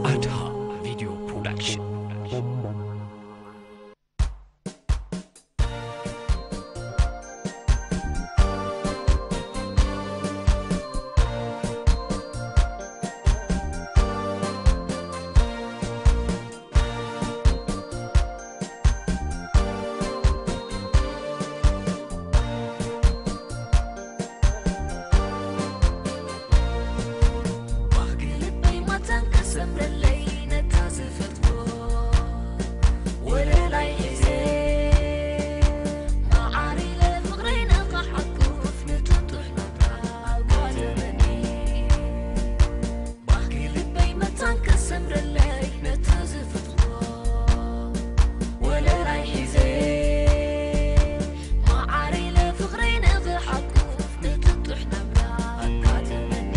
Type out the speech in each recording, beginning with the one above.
ኣድሃ ቪድዮ ፕሮዳክሽን። ባህጊ ልበይ ማታን ከሰምረለይ ነታ ዝፈትዎ ወለላይ ሒዘ ማዓር ኢለ ፍቕረይ ንኽሓቁፍ ንጥጡሕ ናብራ ኣጓደመኒ። ባህጊ ልበይ መታን ከሰምረለይ ነታ ዝፈትዎ ወለላይ ሒዘ ማዓር ኢለ ፍቕረይ ንኽሓቁፍ ንጥጡሕ ናብራ ኣጋደመኒ።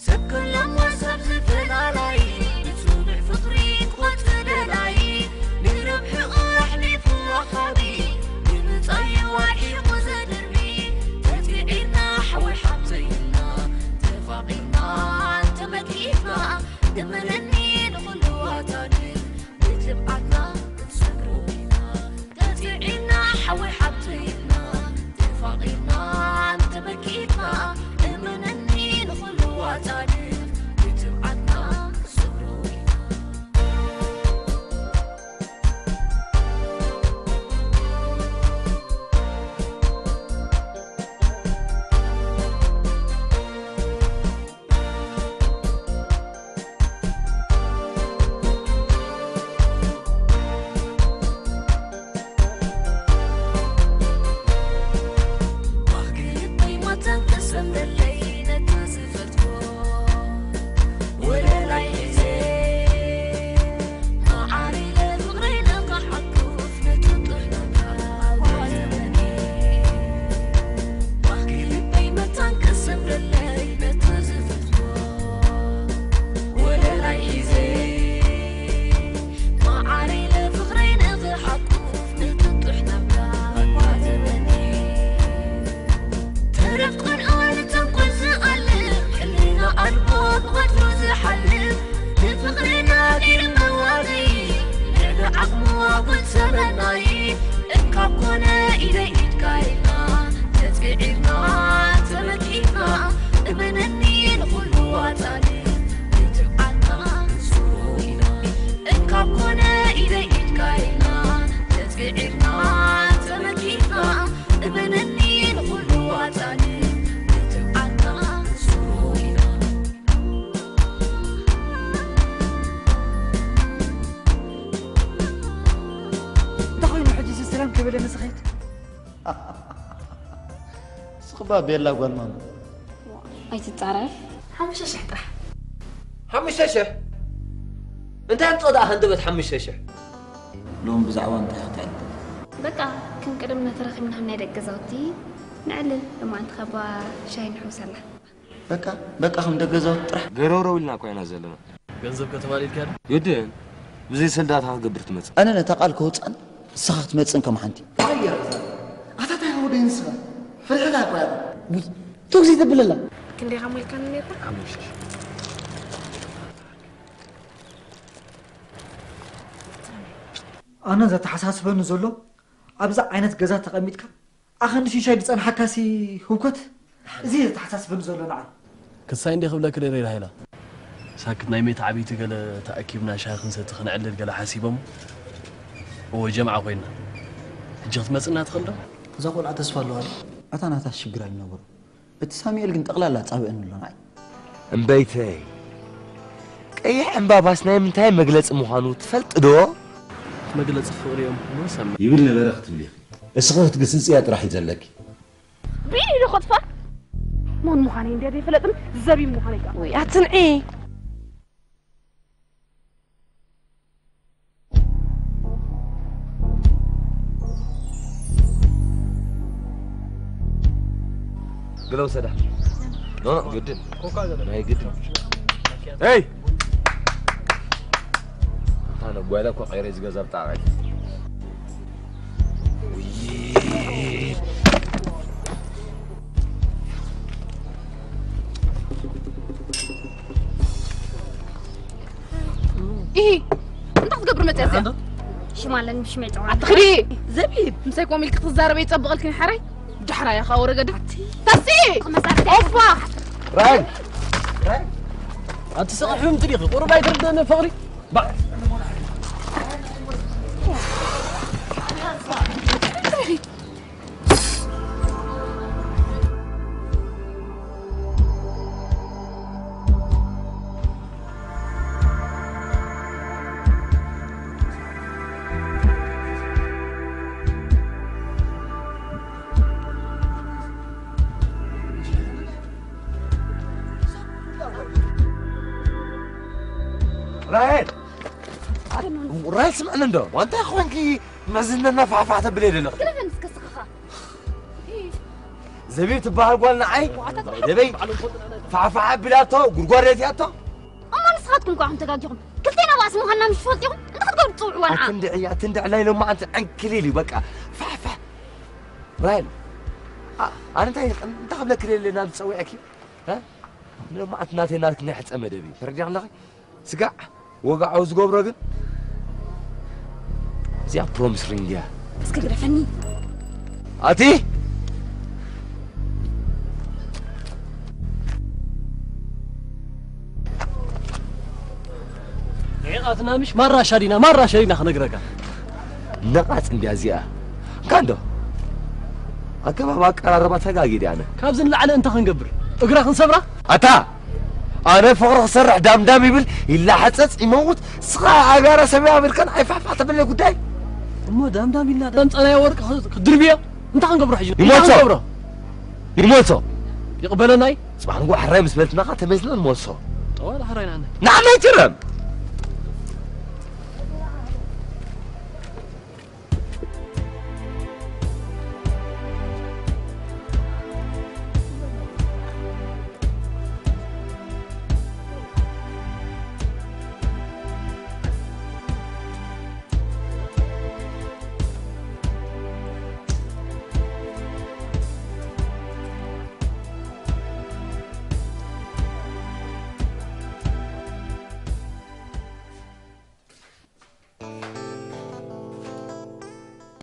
ሰብ ከለሞ ሰብ ዝፈላላይ ብጽኑዕ ፍቕሪ ክኾት ደላይ ንረብሕኡ ኣሕሊፉ ወሃቢ ንምጻዩ ኣርሒቑ ዘድርቢ ተጽዒርና ሓወይ ሓብተይና ተፋቒርና እንተመኪትና እመነኒ ንኹሉ ኣታድል ብትብዓትና ክንሰግሮ ኢና። ተጽዒርና ሓወይ ሓብተይና ተፋቒርና እንተመኪትና እመነኒ ንኹሉ ኣታድል ብትብዓትና ክንሰግሮ ኢና። ባህጊ ልበይ ማታን ከሰምረለይ ነታ ዝፈትዎ ወለላይ ሒዘ ማዓር ኢለ ፍቕረይ ንኽሓቁፍ ንጥጡሕ ናብራ ኣጓደመኒ። ባህጊ ልበይ መታን ከሰምረለይ ነታ ዝፈትዎ ወለላይ ሒዘ ማዓር ኢለ ፍቕረይ ንኽሓቁፍ ንጥጡሕ ናብራ ኣጓደመኒ። ተረፍ ቆልዑ ንተንኮል ዝኣልም ሕልና ኣልቦ ብቐትሩ ዝሓልም ንፍቕርና ገይሩ መዋዘዪ ልዕሊ ዓቕሙ ኣጉል ሰበናዪ እንካብ ኮነ ኢደይ ኢድካ ኢልና ተጽዒርና ተመኪትና እመነኒ ንኹሉ ዋጻኒ ክትብዓልና ስሩዕ ኢና። እንካብ ኮነ ኢደይ ኢድካ ኢልና ተጽዒርና ተመኪትና እመነኒ ንኹሉ ዋጻኒ ክትብዓልና ስሩዕ ኢና። እንታይ ኮይኑ ሕጂ እዚ ሰላም ከይበለኒ ዝኸይድ? ስኽባ ቤላ ጓል ማማ። ኣይትጻረፍ። ሓሙሽተ ሽሕ ጥራሕ። ሓሙሽተ ሽሕ? እንታይ ኣምጾ ደኣ ሃንደበት ሓሙሽተ ሽሕ? ሎም ብዛዕባ እንታይ ክትዕልል? በቃ፣ ከም ቅድምና ተራኺብና ከም ናይ ደቂ ገዛውቲ ንዕልል። ሎማዓንቲ ከባ ሻሂ ንሕውሰላ። በቃ፣ በቃ፣ ከም ደቂ ገዛውቲ ጥራሕ። ገረውረው ኢልና እኮ ኢና ዘለና። ገንዘብ ከተማልኢልካ ዶ? ግድን። ብዘይ ሰልዳታ ክገብር ትመጽእ። ኣነ ነታ ቃል ከውጽኣን ንስኻ ክትመጽእን ከም ሓንቲ። ኣያ፣ ኣታ ታይ ወደ ንስኻ? ፍርሕታ እኮ እያ። ውይ፣ ቶክ ዘይተብለላ። ክንደይ ከም ኢልካኒ ነይርካ? ሓሙሽተ ሽሕ። ኣነ ዘተሓሳስበኒ ዘሎ፣ ኣብዛ ዓይነት ገዛ ተቐሚጥካ ኣኸንዲ ሽሻይ ዝጸንሓካሲ ህውከት፣ እዚ ዘተሓሳስበኒ ዘሎ ንዓይ። ክሳይ እንደ ክብለክ ደሬራ ኢላ። ሳክት ናይ ሜት ዓቢይቲ ገለ ተኣኪብና ሻሂ ክንሰቲ ክንዕልል ገለ ሓሲቦም። እወ ጀምዓ ኮይና። ሕጂ ክትመጽና ትኽእል ዶ? እዛ ቆልዓ ተስፋ ኣለዋ ድያ? ኣታ ናታ ሽግር ኣይነበሮ። እቲ ሳሙኤል ግን ጠቕላላ ጻብእኒ ኣሎ ንዓይ። እምበይተይ፣ ቀይሕ ዕምባባስ ናይ ምንታይ መግለጺ ምዃኑ ትፈልጥ ዶ? መግለጺ ፍቕሪ እዮም ክብሉ ሰምዕ። ይብል ነበረ ክትብሊ ኢኺ። እስኺ ክትግስጽ እያ ጥራሕ እዩ ዘለኪ። ብኢዱ ኸጥፋ መን ምዃነይ እንድያ ዘይፈለጥን ዘቢብ ምዃነይ ከኣ። ወይ ኣትንዒ። ግለው ሰዳ። ኖ፣ ኖ፣ ግድን። ናይ ግድን። ሄይ! እታ ነጓይላ እኮ ቀይረ ዝገዛ ብጣዕሚ። ውይ! እንታይ ክትገብር መፅያ እዚኣ? ሽማለን ምሽ መይፀዋ። ኣትኽዲ። ዘቢብ። ምሳይ ኮም ኢልክ ክትዛረበ ይፀብቐልክን ሓራይ? ዳሕራያ ኸዓ ወረገዲ። ተሲ! ኦፋ! ራይል! ራይል! ኣንቲ ስቕ ሕምቲ ዲኺ? ቁሩብ ኣይትርድእን ፍቕሪ? ባ- ራሄል! ራሄል ስምዕኒ እንዶ፣ ዋንታ ኾንኪ መዝነና ፋሕፋሕ ተብለ ደለኽ። ግደፈን እስከ ስኽኻ። ዘቢብ ትበሃል ጓል ንዓይ፣ ደበይ ፋሕፋሕ ኣቢላቶ፣ ጉድጓድ የእትያቶ። እሞ ንስኻትኩም እኳ ኢኹም ተጋጊኹም። ክልቴና ባእሲ ምዃንና ምሽ ትፈልጡ ኢኹም። እንታይ ክትገብሩ ትጽውዕዋ ንዓ? ኣትንድዒ፣ ኣትንድዒ፣ ናይ ሎማዓንቲ ዕንክሊል እዩ፣ በቃ። ፋሕፋሕ። ራሄል፣ ኣ-፣ ኣነ እንታይ፣ እንታይ ክብለኪ ደልየ ናብ ዝጸውዐኪ? እ? ንሎማዓንቲ ናተይ ናትኪ ናይ ሕጸ መደብ እዩ። ተረዲእኪ ኣለኺ? ስጋዕ ወጋዓዊ ዝገብሮ ግን እዚኣ ፕሮሚስ ሪንግ እያ። እስኪ ግደፈኒ። ኣቲ ዒቓትና ምሽ ማራ ሻዲና፣ ማራ ሻዲና ክነግረካ። ነቓጽ እንድያ እዚኣ። እንካ እንዶ ኣገባብ ኣቀራርባ ተጋጊደ ኣነ። ካብዚ ንላዕሊ እንታይ ክንገብር? እግራ ክንሰብራ? ኣታ ኣነ ፍቕሪ ክሰርሕ ዳምዳም ይብል፣ ይላሓጸጽ፣ ይመውት። ስኻ ኣጋራ ሰብ ኣቢልካን ኣይፋሕፋሕ ተብለኒ ጉዳይ። እሞ ዳምዳም ኢልና ዳምጸናዮ ወርቂ ክ-፣ ክድርብዮ? እንታይ ክንገብሮ ሕጂ? እንታይ ይመልሶ። ክንገብሮ? ይመልሶ። ይቕበለናይ? ጽባሕ ንግሆ ሕራይ ምስ በልትናኻ ተመይዝና ንመልሶ። ጠዋል ሕራይ ንዓና። ንዓና ኣይትረም።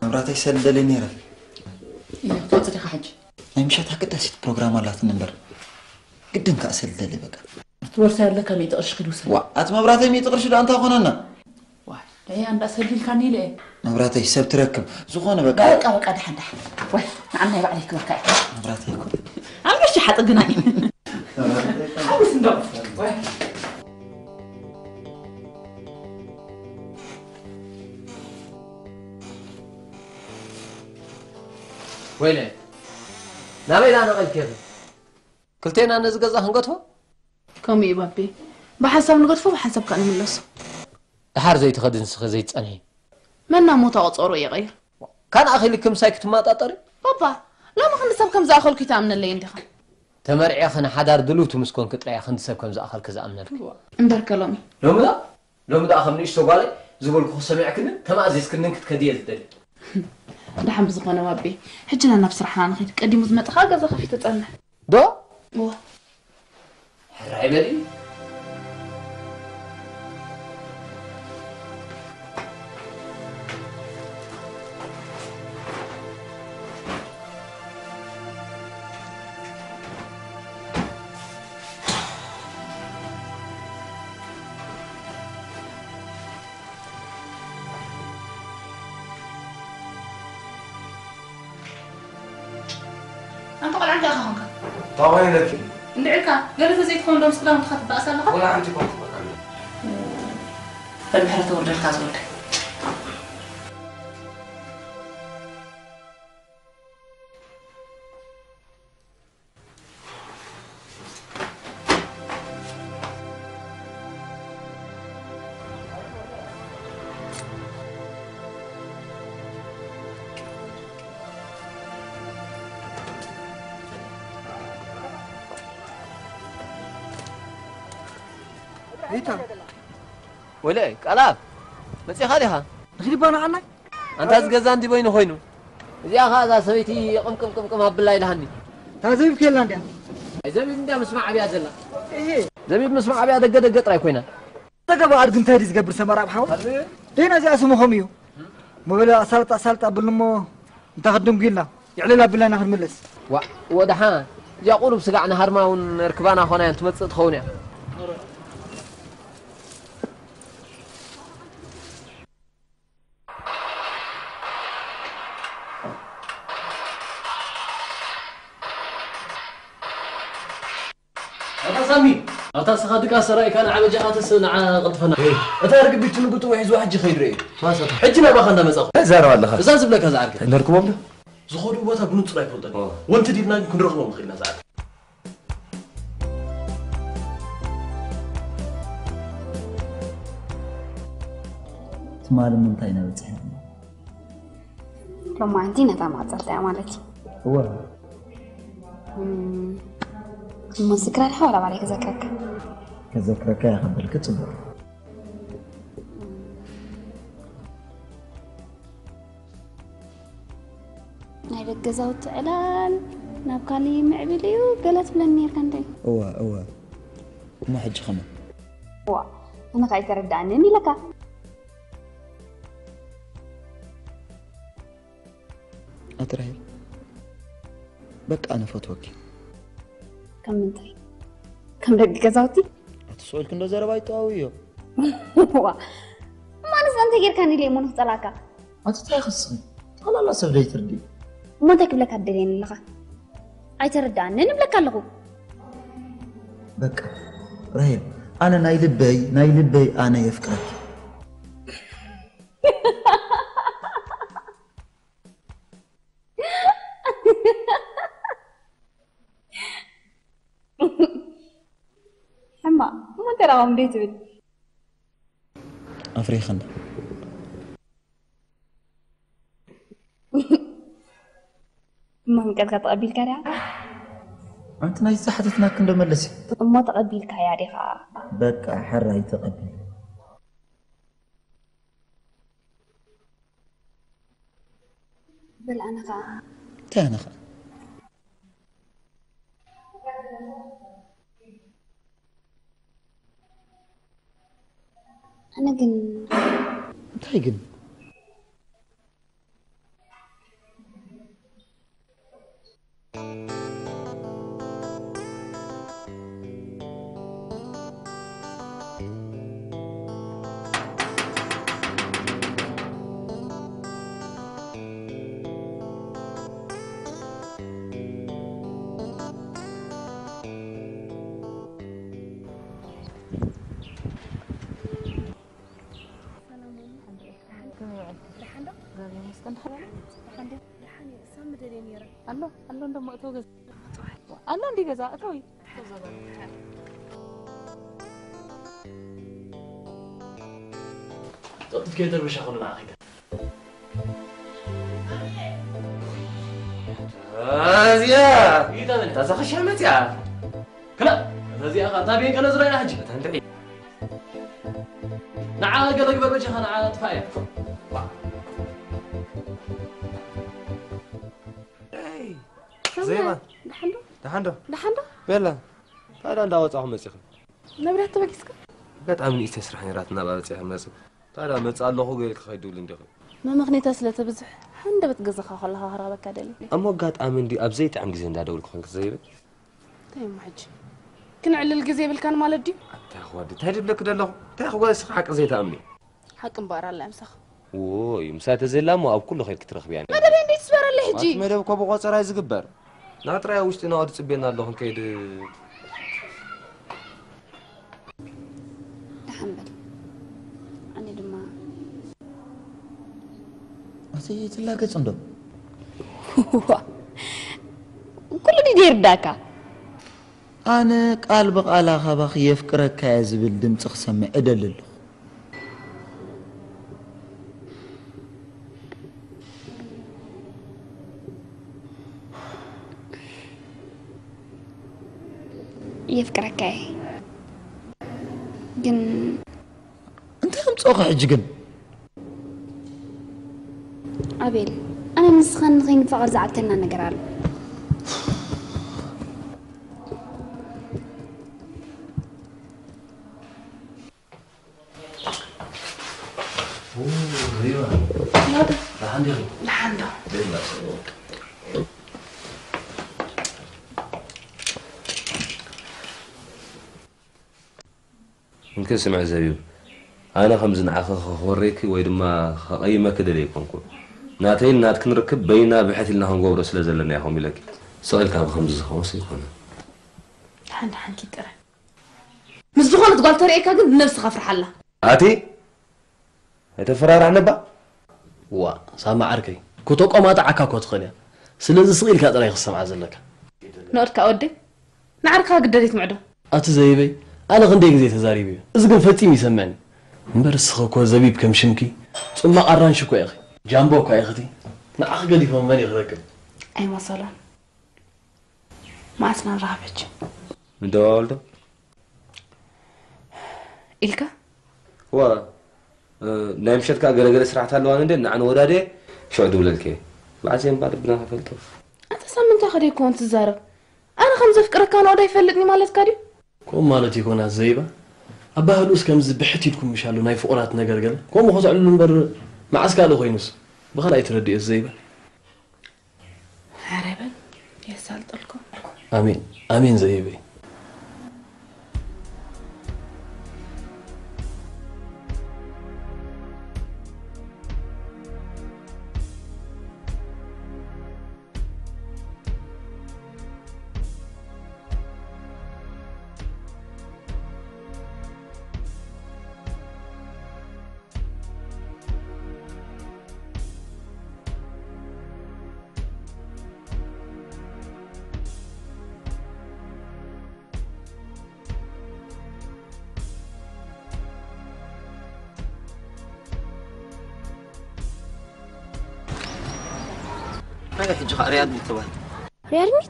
መብራተይ ሰልደለይ ነይረ። እየ፣ ክትወጽእ ዲኻ ሕጂ? ናይ ምሸት ኣገዳሲት ፕሮግራም ኣላትኒ እምበር፣ ግድን ከኣ ሰልደለይ በቃ። እቲ ቦርሳ ያለካ ሚእቲ ቅርሺ ኪድ ውሰድ። ዋ፣ ኣቲ መብራተይ ሚእቲ ቅርሺ ዶ ኣንታ ኮነና? ዋይ፣ ደያ እንዳ ሰሊልካኒ ኢለ እየ። መብራተይ ሰብ ትረክብ፣ ዝኾነ በቃ። በቃ፣ በቃ፣ ደሓን፣ ደሓን። ዋይ፣ ንዓም ናይ ባዕለይ ክበካ እየ። መብራተይ እኮ። ኣብ ምሽ ሓጥግናኒ። ሓውስ እንዶ። ዋይ። ወይለ፣ ናበይ ደኣ ነቐልኪ ኢኺ? ክልቴና ነዚ ገዛ ክንገድፎ? ከምኡ እዩ ባቤ። ብሓንሳብ ንገድፎ፣ ብሓንሳብ ከኣ ንምለሶ። ደሓር ዘይትኸዲ ንስኺ ዘይትጸንሒ። መና ሞታ ቆጸሮ ይቐይር። ካን ኣኺልኪ ምሳይ ክትመጣጠሪ? ባባ፣ ሎሚ ክንዲ ሰብ ከም ዝኣኸልኩ ይትኣምነለይ እንዲኻ? ተመርዒኺ ንሓዳር ድልውቲ ምስ ኮንኪ ጥራይ እየ ክንዲ ሰብ ከም ዝኣኸልኪ ዝኣምነልኪ። እምበርከ ሎሚ። ሎሚ ደኣ? ሎሚ ደኣ ከም ንእሽቶ ጓለይ ዝበልኩኺ ሰሚዕክንን ተማእዚዝክንን ክትከዲ እየ ዝደሊ። ደሓን ብዝኾነ ባቤ፣ ሕጂ ና ናብ ስራሕና ንኺድ። ቀዲሙ ዝመጽእ ኸኣ ገዛ ከፊቱ ጸንሕ። ዶ? እወ። ሕራይ በሊ። ኣንታ ቆልዓ እንታይ ኢኻ ኾንካ? እንታይ ኾይነ ኢለኪ? እንድዒ ኢልካ፣ ገለ ተዘይትኾን ዶ ምስ ክዳውንትኻ ትበኣስ ኣለኻ? ወላ ሓንቲ እኳ ትኾን ኣላ። በል ምሕረት ተወርደልካ ዝወደይ። ሪታ። ወይለይ፣ ቃልኣብ፣ መጺኻ ዲኻ? ንኺድ እባ ንዓናይ። ኣንታ እዚ ገዛ እንዲ በይኑ ኮይኑ። እዚኣ ኸኣ እዛ ሰበይቲ ቅምቅም ቅምቅም ኣብላ ኢልሃኒ። እታ ዘቢብ ከየላ እንድያ። ኣይ ዘቢብ እንድያ ምስ ማዕብያ ዘላ። እሂ። ዘቢብ ምስ ማዕብያ ደገ ደገ ጥራይ ኮይና። ተገባ ኣድግ እንታይ ድዩ ዝገብር ሰመራ ኣብ ሓወ? ደይና እዚኣ ስሙ ከምኡ እዩ። መበለ ኣሳልጥ ኣሳልጥ ኣብልና እሞ እንታይ ክድንጉ ኢልና? ይዕለል ኣብልና ኢና ክንምለስ። ዋ፣ ወድሓ፣ እዚኣ ቁሩብ ስጋዕ ንሃርማ እውን ርክባና ኾና እያ ትመጽእ ትኸውን እያ። ኣታ ሳሚ፣ ኣታ ስኻ ድቃስ ሰራይ ካን ዓበጃኻ ተስ ንዓ ቀልጥፈና። እታ ርግቢት ንጉጡ ውሒዝዋ ሕጂ ከይዱ ርኤ። ማሰታ፣ ሕጂ ናባኻ እንዳመጻኹ። እንታይ ትዛረብ ኣለኻ? እዛ ዝብለካ ዝዓርከ። ነርክቦም ዶ? ዝኸዱ ቦታ ብንጹር ኣይፈልጦን። ኦ። ወንቲ ዲብና ግን ክንረኽቦም ንኽእል ኢና ዝዓርከ። ትማሊ ምንታይ ኢና በጺሕና? ሎማዓንቲ ነታ መቐጸልታ እያ ማለት እዩ። እወ። እም፣ እሞ ዝክራ ዲኻ ዋላ ባዕለይ ክዘክረካ? ከዘክረካ እየ ከበልኪ ጽቡቕ። ናይ ደገ ገዛውቲ ዕላል ናብ ካሊእ ምዕብል እዩ ገለ ትብለኒ ነርካ እንተ። እወ፣ እወ። እሞ ሕጂ ከመይ? ዋ፣ ኣነ ከኣ ኣይተረድኣንን ኢለካ። ኣቲ ራሄል፣ በቃ ኣነ ፈትወኪ። ከም ምንታይ? ከም ደቂ ገዛውቲ? ኣቲ ስቕ ኢልኪ እንዶ ዘረባ ይጠዋውዮ። ዋ፣ እማ ንስ እንታይ ጌርካኒ ኢለ እሞ ንኽጸላእካ? ኣቲ እንታይ ክስኺ? ጠቕላላ ሰብ ደይትርዲ። እሞ እንታይ ክብለካ ትደልየኒ ኣለኻ? ኣይተረድኣንን እብለካ ኣለኹ። በቃ ራሄል፣ ኣነ ናይ ልበይ፣ ናይ ልበይ ኣነ የፍቅረኪ። ሕማቕ፣ እሞ እንታይ ደኣ ከምኡ ደይትብል? ኣፍሪኽኒ። እሞ ፍቅርካ ተቐቢልካ ዲኻ? ኣንቲ ናይ ዝሓተትናኪ እንዶ መልሲ። እሞ ተቐቢልካያ ዲኻ? በቃ ሕራይ ተቐቢለ። በል ኣነ ኸኣ። እንታይ ኣነ ኸኣ? ኣነ ግን እንታይ ግን? ሰላም ወይ? ደሓን ዶ? ደሓን ዶ? ደሓን ዶ? ደሓን እዩ። እሳ ምደልየ ነይረ። ኣሎ፣ ኣሎ፣ እንዶ መእተዊ ገዛ። ኣሎ፣ እንዲ ገዛ፣ እተዊ። ጥቕት ከይተርብሻ ኩሉ ንዓኺ። እዚኣ፣ እታ ኸሻ መፂኣ። ክላ፣ እታ እዚኣ ኸ፣ እታ ቤን ከነ ዝረኣይና ሕጂ። እታ እንድዒ። ንዓ ገለ ግበር በጃኻ፣ ንዓ ጥፋእ እያ። ኤይ፣ ሰማይ፣ ዜማ። ደሓን ዶ? ደሓን ዶ? ደሓን ዶ? ቤላ፣ ታዲያ እንዳወጻኹ መጺኹ። መብራት ተበጊስካ? ኣጋጣሚ ንእሽተይ ስራሕ ነይራትና፣ ባበጺሐ መጽእ። ታዲያ መጽእ ኣለኹ ገይርኪ ከይድብል እንዲኹ። መመኽኔታ ስለ ተብዝሕ፣ ሃንደበት ገዛኻ ከለኻ ክረኽበካ ደልየ። እሞ ኣጋጣሚ እንዲ ኣብ ዘይጥዕም ግዜ እንዳደወልኩ ኮንክ ዘይብል? እንታይ እሞ ሕጂ? ክንዕልል ግዜ የብልካን ማለት ድዩ? ኣታ ኸዋዲ፣ እንታይ ድብለኪ ደለኹ? እንታይ ኸዋዲ፣ ስኻ ሓቂ ዘይትኣምኒ? ሓቂ እምበኣር ኣላ ምሳኻ። ዎይ፣ ምሳይ ተዘይላ እሞ ኣብ ኩሉ ከይድኪ ትረኽብያ። መደብ እንዴት ትስበረለይ ሕጂ? ኣቲ መደብ እኮ ብቆጸራ እዩ ዝግበር። ናጥራይ ኣብ ውሽጢ ናቕዲ ጽቤና ኣለኹ፣ ከይድ። ደሓን በል። ኣነ ድማ ኣቲ ትላገጽ እንዶ? ኩሉ ድዩ ይርዳካ? ኣነ ቃል ብቓላ ካባኺ የፍቅረካ እየ ዝብል ድምፂ ክሰምዕ እደሊ ኣለኹ። የፍቅረካ እየ። ግን እንታይ ኣምፅኦኻ ሕጂ ግን? ኣቤል፣ ኣነ ንስኻን ንኸይንፋቐር ዝዓግተና ነገር ኣሎ። ሪባ፣ ናቱ። ደሓን ዲኺ? ደሓን ዶ? ደላ። እንኪ ስምዒ ዘቢብ፣ ኣነ ከምዚ ንዓኺ ከኽብረኪ ወይ ድማ ከቐይመኪ ደልየ ኣይኮንኩን። ናተይን ናትክን ርክብ በይና ብሕት ኢልና ክንገብሮ ስለ ዘለና እየ ከምኡ ኢለኪ። ስቕ ኢልካ ብኸምዚ ዝኸውስ ኣይኮነን። ደሓን ደሓን ኪድ ጥረ። ምስ ዝኾነት ጓል ተርእየካ ግን ንነብስኻ ፍርሓላ። ኣቲ ኣይተፈራርሕኒ እባ። ዋ፣ ሳማ ዓርከይ፣ ክተቆማጥዓካ እኮ ትኽእል እያ። ስለዚ ስቕ ኢልካ ጥራይ ክትሰምዓ ዘለካ። ንኦድካ ወደይ፣ ንዓርካ ግደደት ምዕዶ። ኣቲ ዘይበይ፣ ኣነ ክንደይ ግዜ ተዛሪበዮ። እዚ ግን ፈጺሙ ይሰምዕኒ። እምበር እስኺ እኮ ዘቢብ ከም ሽምኪ፣ ጽማቕ ኣራንሺ እኮ ኢኺ። ጃምቦ እኮ ኢኺ እቲ። ንዓኺ ገዲፎም መን እዩ ክረክብ? ኣይመሰሎን። መዓስ ኢና ንራኸብ ሕጂ? ንደዋወል ዶ? ኢልካ? ዋ፣ እ፣ ናይ ምሸት ከኣ ገለገለ ስራሕቲ ኣለዋኒ እንዴ፣ ንዓን ወዳድየ ሽዑ ድውለልኪ እየ። ብዓጽየ እምባ ልብና ከፈልጦ። ኣንታ ሳምንታ ከደይ ኮን ትዛረብ? ኣነ ከም ዘፍቅረካ ንኦዳ ይፈልጥኒ ማለትካ ድዩ? ከምኡ ማለት ይኮና ዘይባ። ኣባህሉስ ከምዚ ብሕት ኢልኩም ምሻሉ ናይ ፍቑራት ነገር ገለ። ከምኡ ከተዕልሉ እምበር መዓስ ካልእ ኮይኑስ? ብኻልኣይ ትረድእዮ ዘይባ። ኧረ በል የሳልጠልኩም። ኣሜን፣ ኣሜን ዘይበይ። ናይ ሕጂ ኸኣ ሪያድ ሚት ትበሃል። ሪያድ ሚት?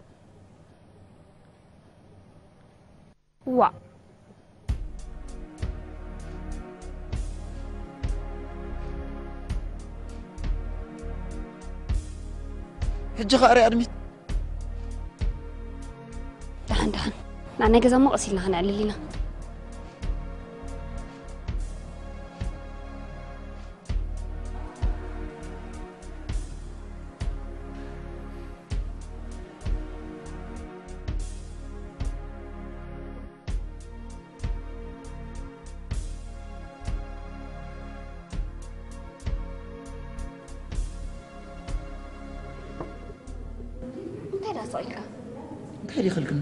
ዋእ። ሕጂ ኸኣ ሪያድ ሚት። ደሓን ደሓን። ንዓ ናይ ገዛ እሞ ቀስ ኢልና ኸነዕልል ኢና። እንታይ ደኣ ስቕ ኢልካ? እንታይ ድዩ ክልክል?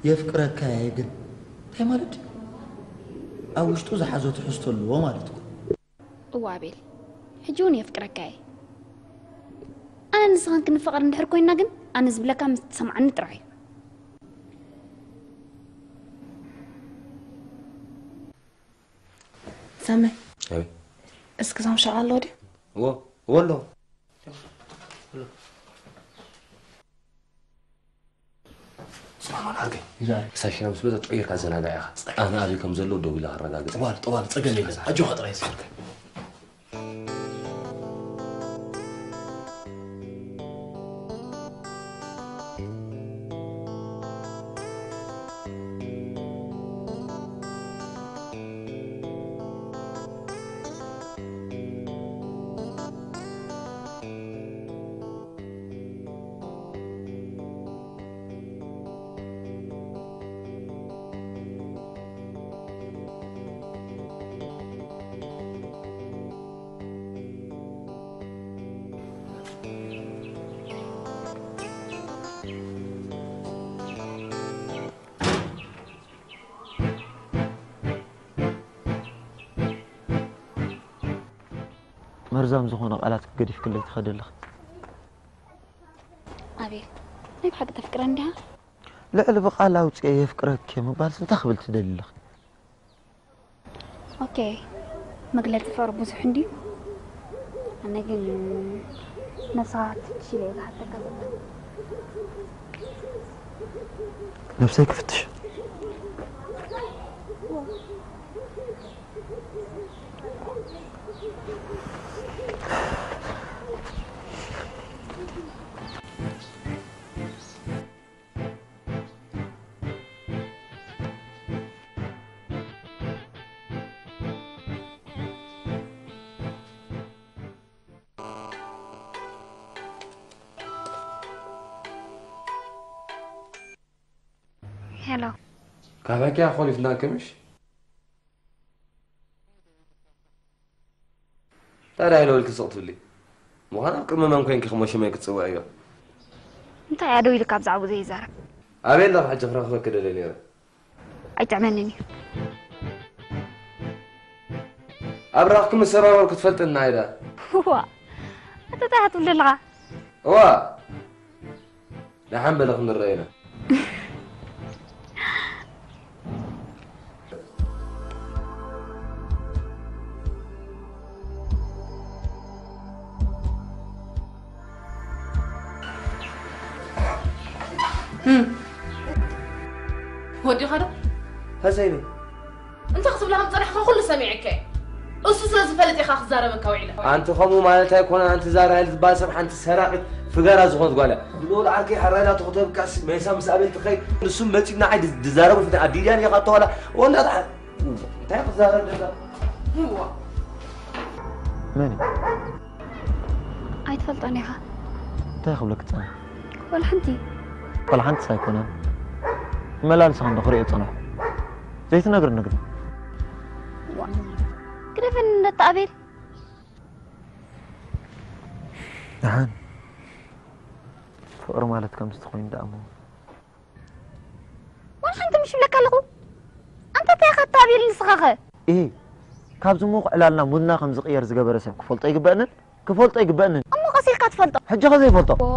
የፍቅረካ እየ ግን እንታይ ማለት ድዩ? ኣብ ውሽጡ ዝሓዞ ትሕዝቶ ኣለዎ ማለት እኮ። እወ ኣቤል፣ ሕጂ እውን የፍቅረካ እየ። ኣነ ንስኻን ክንፋቐር እንድሕር ኮይንና ግን ኣነ ዝብለካ ምስ ትሰምዓኒ ጥራይ እዩ። ሳመ፣ ኣቤት። እስኪ እዞም ሸቃሎ ድዩ? እዎ፣ እዎ ኣሎ። ስማማን ዓርከይ። ይዛረብ። ክሳብ ሽና ምስ መጸ ጠይርካ ዘናግዕ ኢኻ። ጸገም ኣነ ኣበይ ከም ዘሎ ደው ኢለ ከረጋግጽ። ጠዋል፣ ጠዋል፣ ጸገም የለን። ኣጆኻ ጥራይ እስኪ። መርዛም ዝኾነ ቃላት ገዲፍክለይ ትኸዲ ኣለኺ። ኣቤል፣ ናይ ብሓቂ ተፍቅረኒ ዲኻ? ልዕሊ ብቓል ኣውፅኤ የፍቅረኪ ምባልስ እንታይ ክብል ትደሊ ኣለኺ? ኦኬ፣ መግለጺ ፍቕሪ ብዙሕ እንድዩ። ኣነ ግን ነብስኻ ክትፍትሽ ኢለ እየ ዝሓተካ ዘለኹ። ነብሰይ ክፍትሽ? ሄሎ። ካባኪያ ኮሊፍና ክምሽ? ታዲያ ኢለ ወልኪ ስቕ ትብሊ? ምዃን ኣብ ቅድሚ መን ኮንኪ ክሞ ሽመይ ክትጽውዕዮ? እንታይ እያ ደው ኢልካ ብዛዕባኡ ዘይዛረብ? ኣበይ ኣለኺ ሕጂ ክረኽበኪ ደለ ነይረ። ኣይጥዕመንን እዩ። ኣብ ራኽኪ ምስ ሰባበርኩ ትፈልጥና ኢዳ። ዋ፣ ኣታ እንታይ ትብል ኣለኻ? እዋ፣ ደሓን በለ ክንረኣየና። ወዲኻ ዶ? ፈሰይኒ። እንታይ ክትብላ ከም ዝጸናሕካ ኩሉ ሰሚዐካ እየ። እሱ ስለ ዝፈልጥ ኢኻ ክዛረበካ ውዒለ። ኣንቲ ከምኡ ማለት ኣይኮነን። ኣንቲ እዛ ራሄል ዝበሃል ሰብ ሓንቲ ሰራቂት ፍገራ ዝኾነት ጓል እያ። ንልኡል ዓርከይ ሕራይ ናቱ ክተብካስ ሜሳ ምስ ኣቤል ትኸይ ንሱ መጺኡ ንዓይ ድዛረቡ ፍትን ኣዲልያን ኢኻ ተዋላ ወላ እንታይ ክትዛረብ ደላ እዋ መን እዩ? ኣይትፈልጦን ኢኻ። እንታይ ክብለክ ጸኒሐ? ወላ ሓንቲ። ወላ ሓንቲስ ኣይኮነን። መላልስኻ እንዶ ክርእዮ ጸናሕኩ። ዘይትነግርኒ ግን። ዋ። ግደፈኒ ነታ ኣቤል። ደሓን ፍቕሪ ማለት ከምዚ ተኾይኑ ደኣ እሞ ዋላ ሓንቲ ምሽ ይብለካ ኣለኹ። ኣንታ እንታይ ኢኻ ትኣብየል ንስኻ ኸ? ኢሂ፣ ካብዚ ምዉቕ ዕላልና ሙድና ከም ዝቕየር ዝገበረ ሰብ ክፈልጦ ኣይግበእንን? ክፈልጦ ኣይግበእንን? እሞ ቀስ ኢልካ ትፈልጦ። ሕጂ ኸ ዘይፈልጦ? ኦ፣